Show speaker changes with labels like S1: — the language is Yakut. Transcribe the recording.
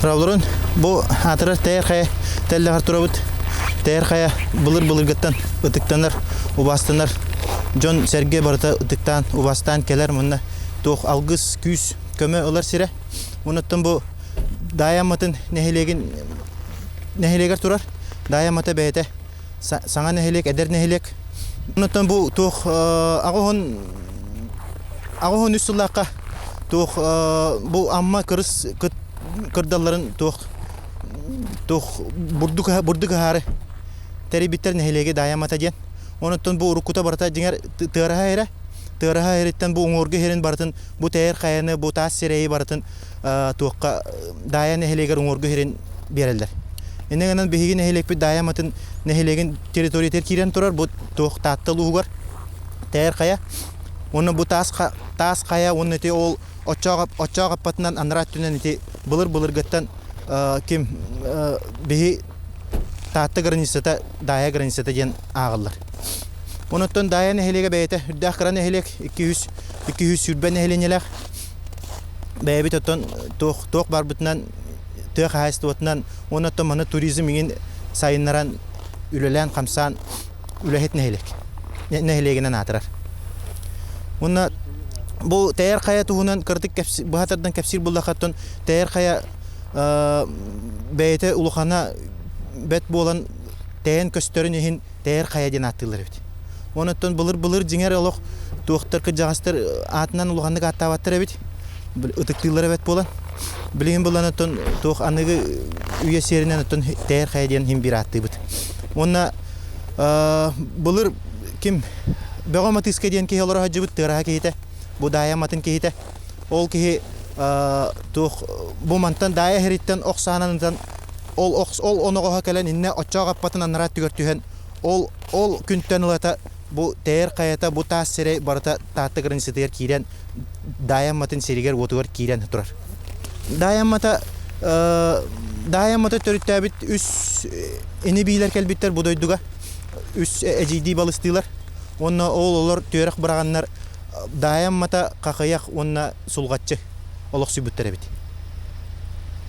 S1: Равлорун бу аатырар Тэйэр хайа тэллэҕэр турабыт. Тэйэр хайа былыр-былыргыттан ытыктанар, убаастанар дьон-сэргэ барыта ытыктаан, убаастаан кэлэр мунна туох алгыс, күүс, көмө ылар сирэ. Онуттан бу Даайа Амматын нэһилиэгин нэһилиэгэр турар. Даайа Аммата бэйэтэ саҥа нэһилиэк, эдэр нэһилиэк. Онуттан бу туох 83 сыллаахха туох бу Амма кырыс кырдалларын туох туох бурдук бурдук ыһаары тэрийбиттэр нэһилиэги Даайа Аммата диэн. Онуттан бу уруккута барыта дьиҥэр тыараһа эрэ. Тыараһа иһириттэн бу уҥуоргу иһирин барытын бу тэйэр хайаны, бу таас сирэйи барытын туохха Даайа нэһилиэгэр уҥуоргу иһирин биэрэллэр. Инньэ гынан биһиги нэһилиэкпит Даайа Амматын нэһилиэгин территориятыгар киирэн турар бу туох Таатта улууһугар Тэйэр хайа. Уонна бу таас, таас хайа уонна ити ол оччоох, оччоох аппатынан анараа өттүнэн ити былыр-былыргыттан ким биһи Таатта границата, Даайа границата диэн ааҕыллар. Онуттан Даайа нэһилиэгэ бэйэтэ үрдээх кыра нэһилиэк, 200 220 нэһилиэнньэлээх. Бэйэбит оттон туох туох барбытынан тыа хаһаайыстыбатынан уонна оттон маны туризм иҥин сайыннаран үлэлээн-хамсаан үлэһит нэһилиэк нэһилиэгинэн аатырар. Уонна бу Тэйэр хайа туһунан кыратык быһа тардан кэпсиир буоллахха, Тэйэр хайа бэйэтэ улахана бэт буолан тэйэн көстөрүн иһин Тэйэр хайа диэн ааттыыллар эбит. Онуттан былыр-былыр дьиҥэр олох туохтар кырдьаҕастар аатынан улаханнык ааттаабаттар эбит. Ытыктыыллар эбит буолан. Билигин булан оттон туох аныгы үйэ сиэринэн оттон Тэйэр хайа диэн иһин биир ааттыыбыт. Уонна былыр ким Бөҕө Матыыска диэн киһи олоро сылдьыбыт тыараһа киһитэ. Бу Даайа Матын киһитэ. Ол киһи туох бу мантан Даайа иһириттэн ох саанан ытан ол ол оноҕоһо кэлэн иннэ оччоох аппатын анараа өттүгэр түһэн ол ол күнтэн ылата бу Тэйэр хайата бу таас сирэй барыта Таатта границатыгар киирэн Даайа Амматын сиригэр-уотугар киирэн турар. Даайа Аммата Даайа Аммата төрүттээбит үс ини-биилэр кэлбиттэр бу дойдуга. Үс эдьиийдии балыстыылар. Уонна ол олор түөрэх быраҕаннар Даайа Аммата Хахыйах уонна Сулҕаччы олохсуйбуттар эбит.